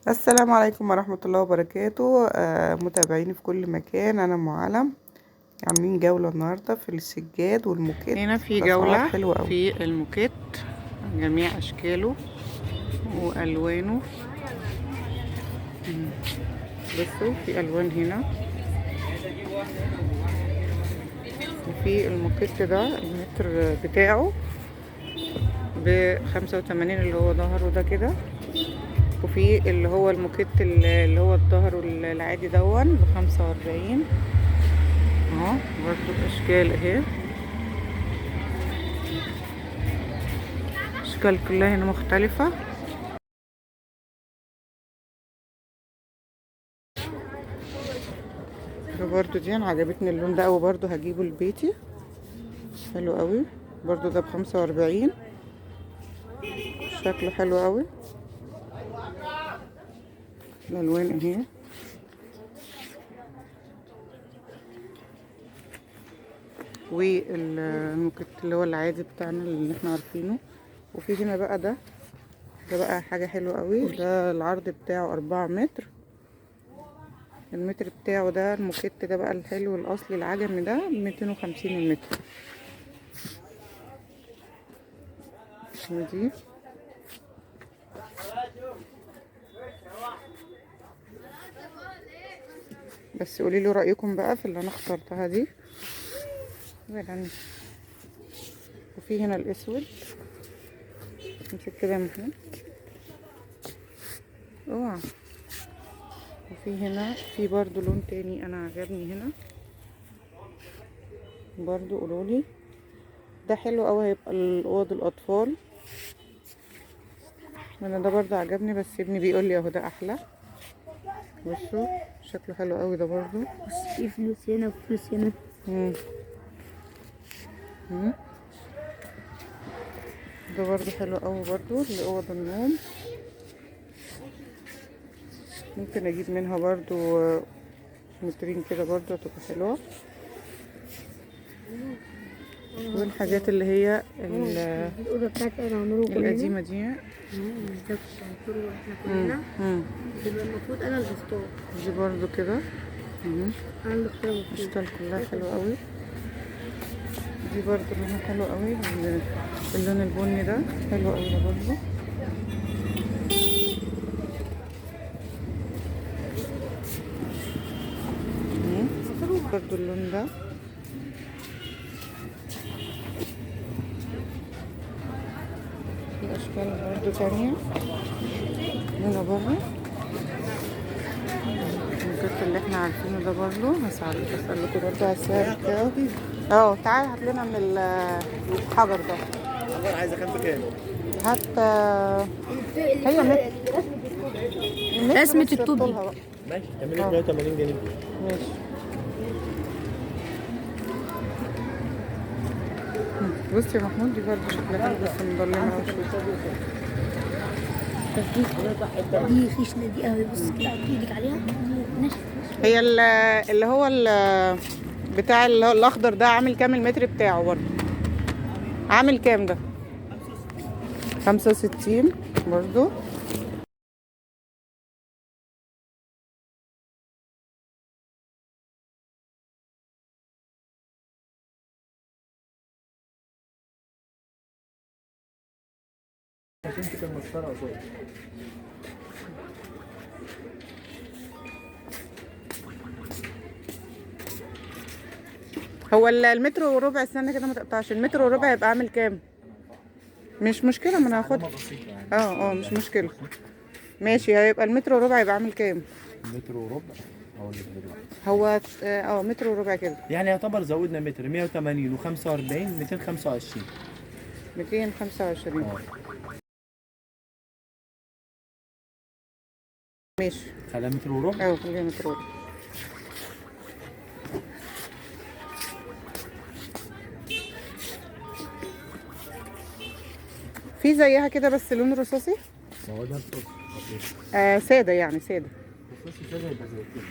السلام عليكم ورحمة الله وبركاته. متابعيني في كل مكان، أنا أم علم. عاملين جولة النهاردة في السجاد والموكيت. هنا في بأسعار جولة حلوة أوي. في الموكيت جميع أشكاله وألوانه. بصوا في ألوان هنا، وفي الموكيت ده المتر بتاعه ب85 اللي هو ظهره ده كده، وفي اللي هو الموكيت اللي هو الظهر العادي دون ب45 اهو، برضو الأشكال اهي، أشكال كلها هنا مختلفة. ده برضو دي انا عجبتني اللون ده قوي، برضو هجيبه لبيتي، حلو قوي برضو ده ب45، شكله حلو قوي. الالوان اهي، والموكيت اللي هو العادي بتاعنا اللي احنا عارفينه. وفي هنا بقى ده بقى حاجة حلوة قوي، ده العرض بتاعه 4 متر، المتر بتاعه ده الموكيت ده بقى الحلو الأصلي العجمي ده 250 المتر. ودي بس قولي له رأيكم بقى في اللي أنا اخترتها دي. ابعد عني. وفي هنا الأسود، امسك كده يا محمود، اوعى. وفي هنا في برضو لون تاني انا عجبني هنا برضو، قولولي ده حلو قوي، هيبقى الاوض الاطفال. انا ده برضو عجبني، بس ابني بيقول لي اهو ده احلى. بصوا شكله حلو قوي ده برضو. بس في فلوس هنا وفلوس هنا. ده برضو حلو قوي برضو لاوض النوم، ممكن اجيب منها برضو مترين كده برضو هتبقى حلوة. والحاجات اللي هي الأوضة بتاعتي أنا وعمرو كلنا. القديمة دي. مش ده بتاع عمرو واحنا كلنا. يبقى المفروض أنا اللي أختار. دي برضو كده. أنا اللي أختار المفروض. الأشكال كلها حلوة قوي. دي برضو لونها حلو قوي، اللون البني ده حلو قوي ده برضو. برضو اللون ده. في أشكال برضو تانية هنا بره. الموكيت اللي احنا عارفينه ده برضو، هسأل لكم برضو على السعر بتاعه. تعال هات لنا من الحجر ده. الحجر عايزة كام بكام؟ هات، هي متر. رسمة بس الطوبي. طولها بقى. ماشي، تعمل لك 180 جنيه. ماشي. بصي يا محمود دي برضه شكلها حلو بس مضلمة أوي شوية. دي خشنة دي قوي، بص كده حط ايدك عليها ناشفة. هي اللي هو بتاع اللي هو الأخضر ده عامل كام المتر بتاعه برضه؟ عامل كام ده؟ 65 برضه. عشان كده المسطرة قصاد. هو المتر وربع، استنى كده ما تقطعش، المتر وربع هيبقى عامل كام؟ مش مشكلة، ما انا هاخدها. مش مشكلة. ماشي، هيبقى المتر وربع هيبقى عامل كام؟ متر وربع هقول لك دلوقتي. هو متر وربع كده. يعني يعتبر زودنا متر، 180 و45، 225. 225. ماشي. خليها متر وربع؟ خليها متر وربع. في زيها كده بس لون رصاصي؟ ما هو ده الرصاصي. سادة يعني، سادة. الرصاصي سادة يبقى زي كده.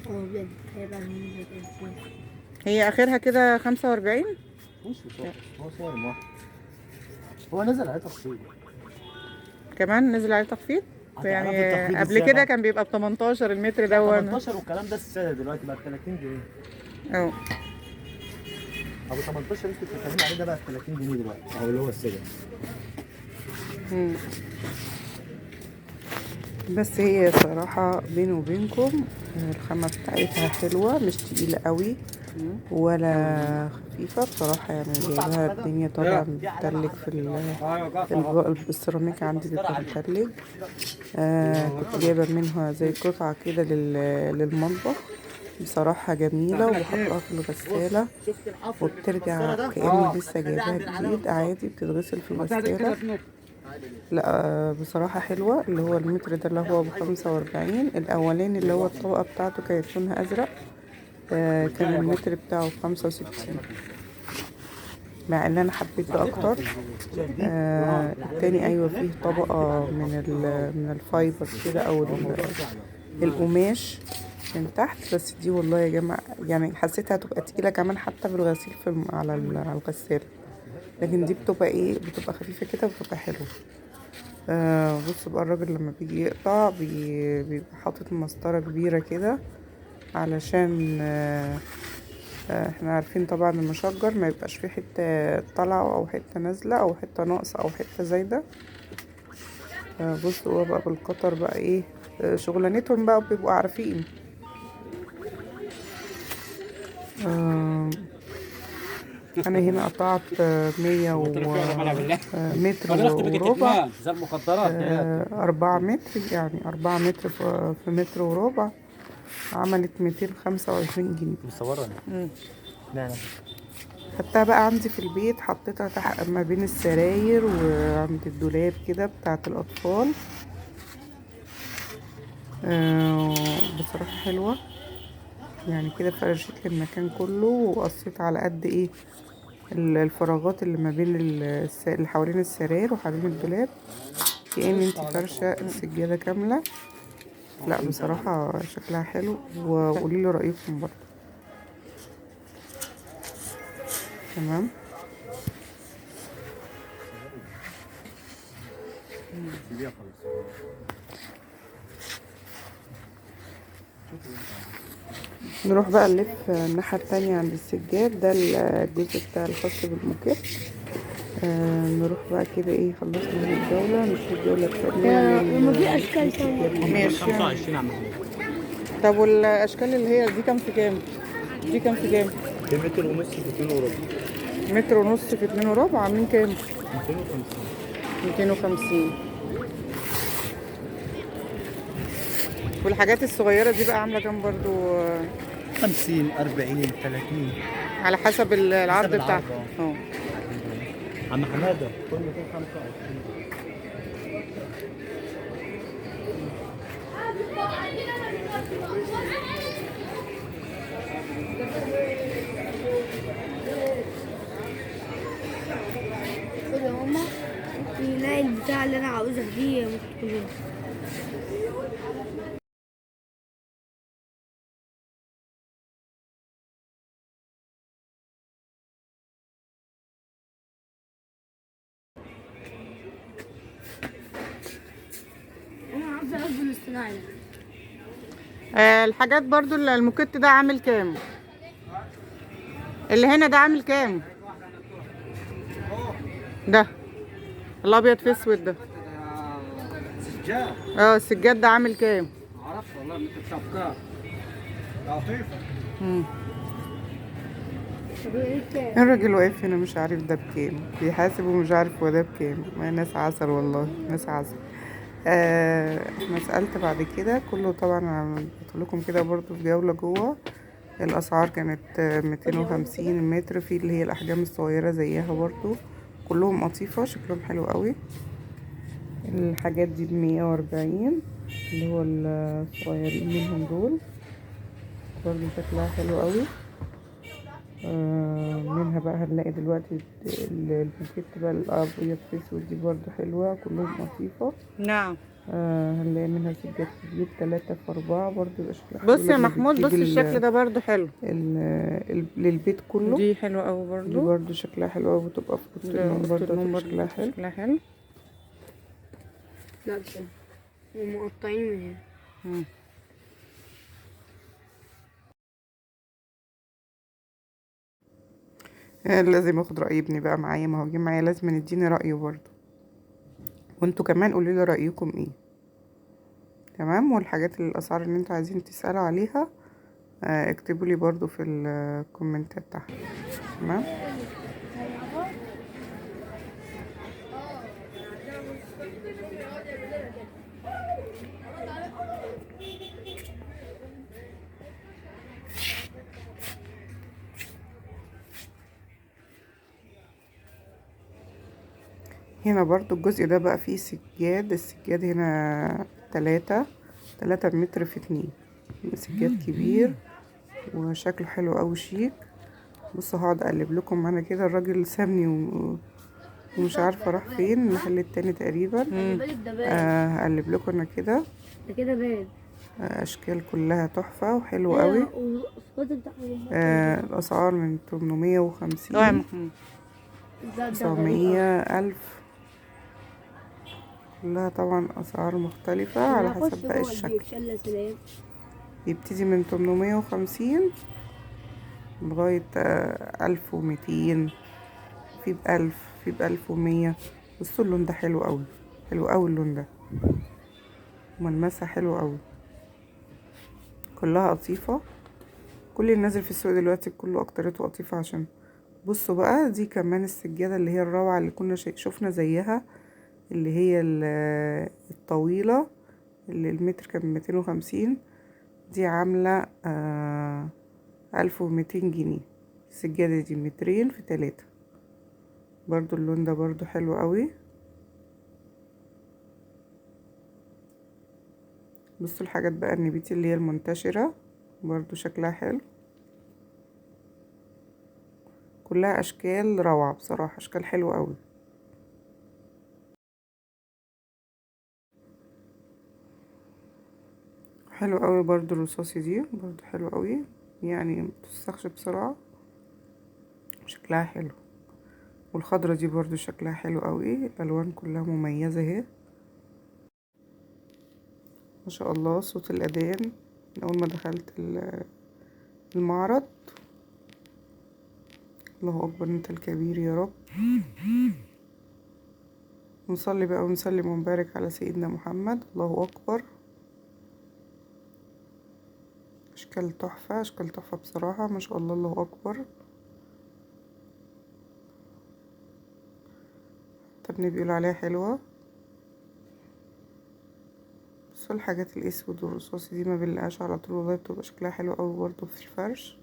بجد هيبقى عامل زي كده. هي آخرها كده 45؟ مش رصاصي، هو سعر واحد. هو نزل عليه تخفيض. كمان نزل عليه تخفيض. هتعرفي يعني التخفيض قبل إزاي كده بقى؟ كان بيبقى ب 18 المتر ده. 18 والكلام ده السادة دلوقتي بقى ب 30 جنيه. اه ابو 18 انت بتتكلمي عليه ده بقى ب 30 جنيه دلوقتي اهو اللي هو السادة. بس هي صراحة بيني وبينكم الخامة بتاعتها حلوة، مش تقيلة قوي ولا خفيفة بصراحة. يعني جايبها الدنيا طبعا بتتلج في السيراميك عندي بيبقى متلج. كنت جايبة منها زي قطعة كده للمطبخ، بصراحة جميلة، وبحطها في الغسالة وبترجع كأني لسه جايباها جديد عادي، بتتغسل في الغسالة. لا بصراحة حلوة. اللي هو المتر ده اللي هو ب45، الأولاني اللي هو الطبقة بتاعته كانت لونها أزرق، كان المتر بتاعه ب65، مع ان انا حبيت ده اكتر. التاني ايوه فيه طبقة من ال fiber كده او القماش من تحت، بس دي والله يا جماعة يعني حسيتها هتبقى تقيلة كمان حتى في الغسيل في على الغسالة، لكن دي بتبقى ايه، بتبقى خفيفة كده وبتبقى حلوة. بصوا بقى الراجل لما بيجي يقطع بيبقى حاطط مسطرة كبيرة كده، علشان احنا عارفين طبعا المشجر ما يبقاش فيه حتة طالعة او حتة نازلة او حتة ناقصة او حتة زايدة. بصوا بقى بالقطر بقى ايه شغلانتهم بقى، بيبقوا عارفين. انا هنا قطعت 100 متر وربع، 4 متر، يعني 4 متر في متر وربع، عملت 225 جنيه. مصورة انا. خدتها بقى عندي في البيت، حطيتها تحت ما بين السراير وعند الدولاب كده بتاعت الاطفال. بصراحة حلوة يعني كده، فرشت لي المكان كله، وقصيت على قد ايه الفراغات اللي ما بين اللي حوالين السراير وحوالين الدولاب، كأن انت فرشة السجادة كاملة. لا بصراحة شكلها حلو، وقولي لي رأيكم برضه. تمام. نروح بقى نلف الناحية التانية عند السجاد ده، الجزء بتاع الخاص بالموكيت. نروح بقى كده ايه، خلصنا من الجولة، نشوف الجولة التانية. وما في اشكال تانية. ماشي. 25 عم. طب والاشكال اللي هي دي كام في كام؟ دي كام في كام؟ دي متر ونص في 2 وربع. متر ونص في 2 وربع، عاملين كام؟ 250. 250. والحاجات الصغيرة دي بقى عاملة كام برضو؟ 50 40 30 على حسب العرض بتاعها. اه عم حمادة كل 225. خد يا ماما نلاقي البتاع اللي انا عاوزها دي ممكن تكون هنا. انا عاوزة اصبر اصطناعي. الحاجات برضو الموكيت ده عامل كام؟ اللي هنا ده عامل كام؟ ده الابيض في اسود ده. سجاد. السجاد ده عامل كام؟ معرفش والله، انت بتاع لطيفة. الراجل واقف هنا مش عارف ده بكام، بيحاسب ومش عارف هو ده بكام. ما ناس عسل والله، ناس عسل. احنا سألت بعد كده كله طبعا، قلت لكم كده برضو في جولة جوه الاسعار كانت 250 متر، في اللي هي الاحجام الصغيرة زيها برضو، كلهم قطيفة شكلهم حلو قوي. الحاجات دي ب140 اللي هو الصغيرين منهم دول، برضو شكلها حلو قوي. منها بقى هنلاقي دلوقتي البوكيت بقى الابيض في اسود دي برضو حلوة، كلهم قطيفة. نعم. هنلاقي منها سجاد كبير 3 في 4 برضو يبقى شكلها حلو. بص يا محمود، بص الشكل ده برضو حلو للبيت كله. دي حلوة قوي برضو، دي برضو شكلها حلو قوي، بتبقى في اوضة النوم برضو شكلها حلو. شكلها حلو. لا بس ومقطعين من هنا. لازم اخد رأي ابني بقى معايا، ما هو جه معايا لازم يديني رأيه برضه، وانتوا كمان قولوا لي رأيكم ايه. تمام. والحاجات الاسعار اللي انتوا عايزين تسألوا عليها اكتبوا لي برضو في الكومنتات تحت. تمام. هنا برضو الجزء ده بقى فيه سجاد. السجاد هنا 3 متر في 2، سجاد كبير وشكله حلو قوي شيك. بصوا هقعد اقلب لكم انا كده، الراجل سابني ومش عارفه راح فين، المحل التاني تقريبا. هقلب لكم انا كده، ده كده باب، اشكال كلها تحفة وحلو قوي. الاسعار من 850 900 1000، كلها طبعا اسعار مختلفة على حسب بقى الشكل. يبتدي من 850 لغاية 1200، في ب1000، في ب1100. بصوا اللون ده حلو قوي، حلو قوي اللون ده، ملمسها حلو قوي، كلها قطيفة. كل اللي نازل في السوق دلوقتي كله اكترته قطيفة. عشان بصوا بقى دي كمان السجادة اللي هي الروعة اللي كنا شفنا زيها، اللي هي الطويلة اللي المتر كان 250، دي عاملة 1200 جنيه. السجادة دي 2 متر في 3. برضو اللون ده برضو حلو قوي. بصوا الحاجات بقى النبيتي اللي هي المنتشرة برضو شكلها حلو، كلها اشكال روعة بصراحة، اشكال حلوة قوي. حلو قوي برضو الرصاصي دي برضو حلو قوي، يعني متوسخش بسرعة، شكلها حلو. والخضرة دي برضو شكلها حلو قوي، الالوان كلها مميزة اهي ما شاء الله. صوت الاذان من اول ما دخلت المعرض. الله اكبر انت الكبير يا رب. نصلي بقى ونسلم ونبارك على سيدنا محمد. الله اكبر. اشكال تحفة، اشكال تحفة بصراحة ما شاء الله. الله اكبر. ابني بيقول عليها حلوة. بصوا الحاجات الاسود والرصاصي دي ما بنلاقيهاش على طول والله، بتبقى شكلها حلو قوي برضو في الفرش.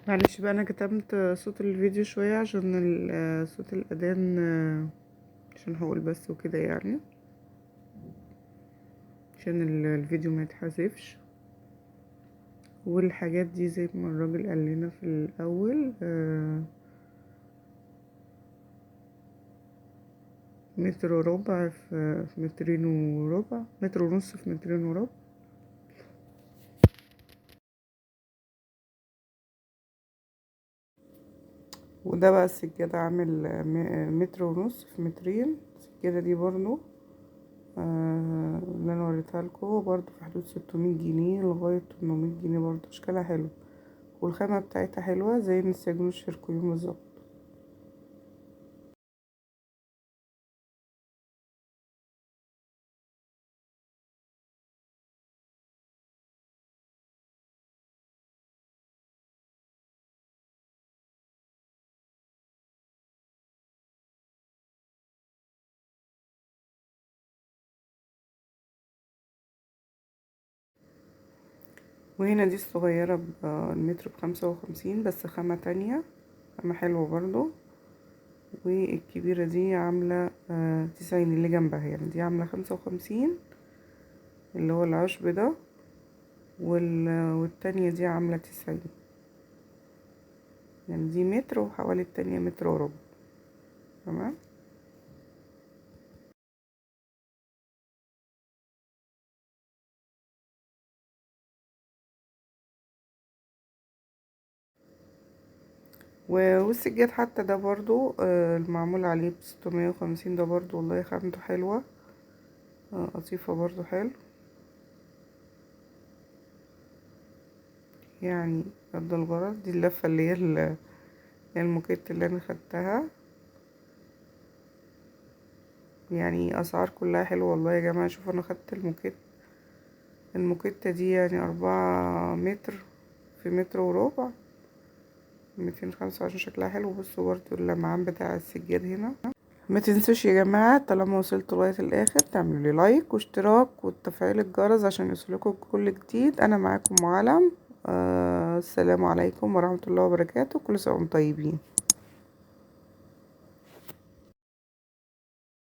معلش بقى انا كتمت صوت الفيديو شوية عشان صوت الاذان، عشان هقول بس وكده يعني، عشان الفيديو ما يتحذفش. والحاجات دي زي ما الراجل قال لنا في الاول، متر وربع في 2.25 متر، 1.5 في 2.25 متر. وده بقى السجادة عامل 1.5 متر في 2 متر. السجادة دي برضو اللي انا وريتها لكم برضو في حدود 600 جنيه لغاية 800 جنيه، برضو اشكالها حلو والخامة بتاعتها حلوة زي نسيجون الشركيون بالظبط. وهنا دي الصغيرة بالمتر ب55 بس خامة تانية، خامة حلوة برضو. والكبيرة دي عاملة 90 اللي جنبها، يعني دي عاملة 55 اللي هو العشب ده، والتانية دي عاملة 90، يعني دي متر وحوالي التانية متر وربع. تمام. والسجاد حتى ده برضو المعمول عليه ب650، ده برضو والله خامته حلوة، قطيفة برضو حلو، يعني قد الغرض. دي اللفة اللي هي الموكيت اللي انا خدتها، يعني اسعار كلها حلوة والله يا جماعة. شوفوا انا خدت الموكيتة دي يعني 4 متر في متر وربع، 225، شكلها حلو. بصوا برضو اللمعان بتاع السجاد هنا. ما تنسوش يا جماعة طالما وصلتوا لغاية الآخر تعملوا لي لايك واشتراك وتفعيل الجرس عشان يوصلكم كل جديد. أنا معاكم علم. السلام عليكم ورحمة الله وبركاته. كل سنة وانتم طيبين.